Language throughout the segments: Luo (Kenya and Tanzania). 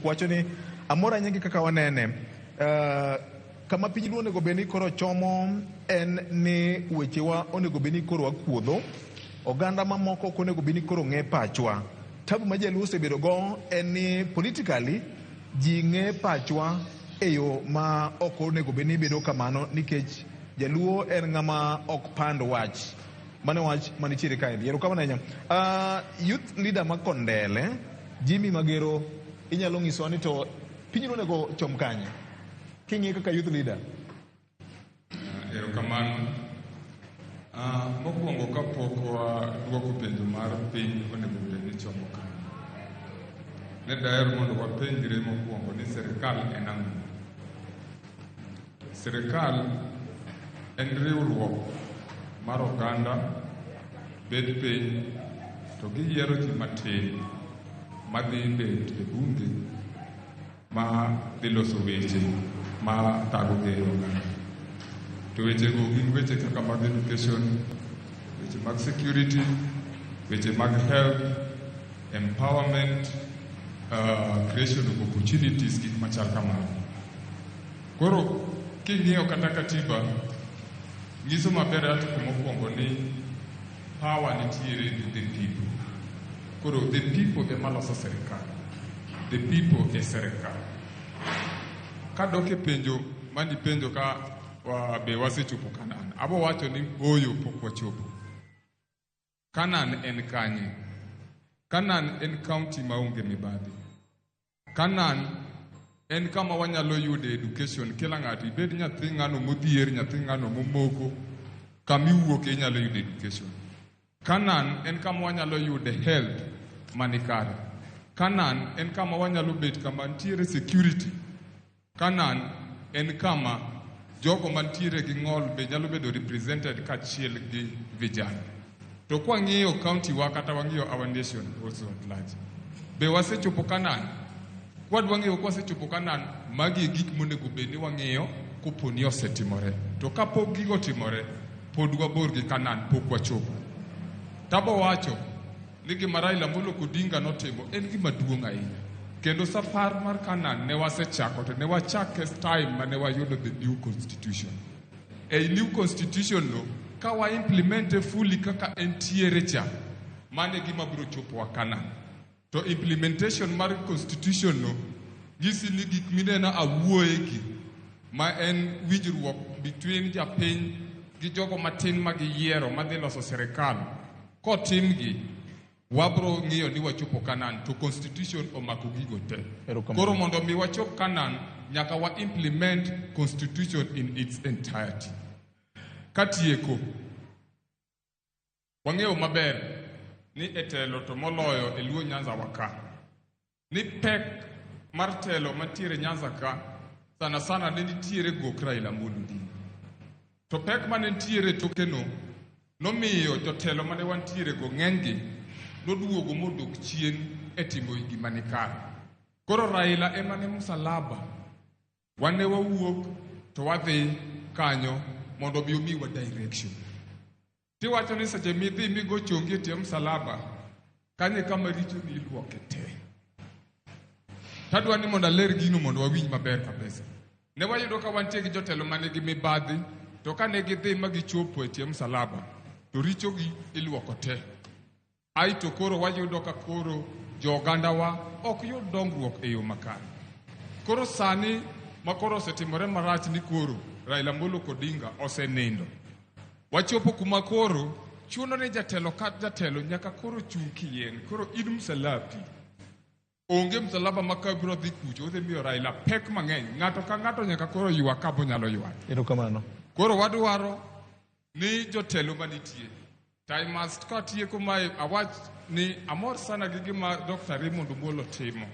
Facebook wacho ni amor ahinya gi kaka wanene. Kama piny luo onego bed ni koro chomo en ni wechewa onego bed ni koro wakuodho. Oganda mamoko ok onego bed ni koro ng'e pachwa. Tabu ma jaluo osebedo go en ni politically ji ng'e pachwa e yo ma ok onego bed ni bedo kamano nikech jaluo en ng'ama ok pand wach. Mano wach manitiere kaendi. Erokamano ahinya. Youth leader ma Kondele, Jimmy Magero, inyalo nyisowa ni to piny onego chom kanye? King'iyo kaka youth leader. Erokamano. Mokwongo kapok waduoko penjo mar piny onego bed ni chomo kanye. Ne daher mondo wapenjre mokwongo ni sirikal en ang'o? Sirikal en riwruok mar oganda bet piny to giyiero ji matin madhi bet e bunge ma dhi loso weche ma thagogi e oganda. To wechego gin weche kaka mag education, weche mag security, weche mag health, empowerment, creation of opportunities, gik machal kamano. Koro king'iyo kata katiba, nyiso maber article mokwongo ni power nitiere gi the people. Koro the people ema loso sirikal. The people e sirikal. Kadok e penjo manipenjo ka wa, be wasechopo Canaan. Abo wacho ni ooyo pok wachopo. Canaan en kanye? Canaan en county maonge mibadhi. Canaan en kama wanyalo yude education kila ng'ato ibed nyathi ng'ano modhier nyathi ng'ano momoko kama iwuoke inyalo yudo education. Canaan en kama wanyalo yude health manikare. Canaan en kama wanyalo bet kama nitiere security. Canaan en kama jogo mantiere gi ng'ol be nyalo bedo represented kaachiel gi vijana. To kwang'iyo county wa kata wang'iyo our nation also at large, be wasechopo Canaan? Kwadwa ng'iyo kwasechopo Canaan, magi e gik monego bed ni wang'iyo kopo ni osetimore. To kapok gigo otimore, pod wabor gi Canaan, pok wachopo. Tabo wacho ni gima Raila Amolo Odinga notimo en gima duong' ahinya. Kendo safar mar Canaan ne wasechako to ne wachake time mane wayudo the new constitution. Ei new constitution no, ka wa implement e fully kaka entiere cha, mano e gima biro chopowa Canaan. To implementation mar constitution no nyisi ni gik mineno awuoye gi ma en winjruok between japiny gi jogo matin ma giyiero madhi loso sirikal kotimgi wabro ng'iyo ni wachopo Canaan to constitution omako gigo te. Erokamano. Koro mondo mi wachop Canaan nyaka wa implement constitution in its entirety. Katieko, wang'eyo maber ni e telo to moloyo e Luo Nyanza wa ka ni pek mar telo mantiere Nyanza ka sana sana ne nitiere gok Raila Amolo Odinga. To pek mane nitiere e toke no nomiyo jotelo mane wantiere go ng'enygi noduogo modok chien e timo gima ni kare. Koro Raila ema ne msalaba. Wan ne wawuok to wadhi kanyo mondo omi omiwa direction. Tiwacho ni seche midhi migo chongi e tie msalaba, kanyo e kama richoni iluoke te. Tadwa ni mondo aler gino mondo wawinj maber kabisa. Ne wayudo ka wantie gi jotelo mane gi mibadhi, to kane gidhi ma gichopo e tie msalaba, to richogi iluoko te. Aeto koro wayudo ka koro jo ogandawa ok yud dongruok e yo makare. Koro sani ma koro osetimore marach ni koro Raila Amolo Odinga osenindo. Wachopo kuma koro chuno ni jatelo ka jatelo nyaka koro chung' kiyien. Koro in msalapi. Onge msalaba ma ka biro dhi kucho odhi miyo Raila pek mang'eny. Ng'ato ka ng'ato nyaka koro ywak ka bonyalo ywak. Erokamano. Koro wadwaro ni jotelo manitie. To I must katieko mae awach ni amor sana gi gima Dr. Raymond Omolo timo.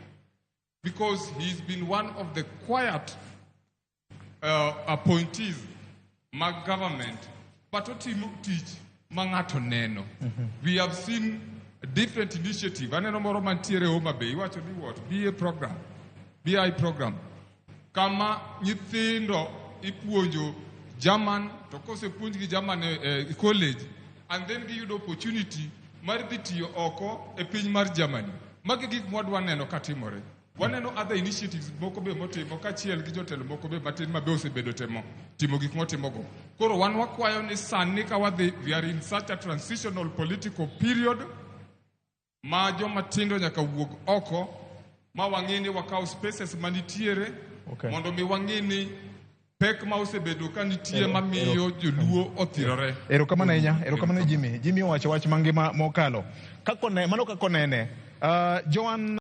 Because he's been one of the quiet appointees mag government, but otimo tich ma ng'ato neno. We have seen different initiative. Aneno moro mantiere Homa Bay, iwacho ni what? BA program, BI program. Kama nyithindo ipuonjo German, to kosepuonjgi German e college, and then giyudo opportunity mar dhi tiyo oko e piny mar Germany. Magi gik mwadwa neno katimore. Waneno other initiatives moko be motimo kaachiel gi jotelo moko be matin ma be osebedo temo timo gik motimogo. Koro wan wakwayo ni sani ka wadhi, we are in such a transitional political period ma joma tindo nyaka wuog oko ma wang'i ni wakaw spaces manitiere mondo mi wang'i ni pek ma osebedo ka nitie mamiyo joluo othirore. Erokamano ahinya, erokamano Jimmy. Jimmy owacho wach mangima mokalo. Kako ne, mano kako nene. Joan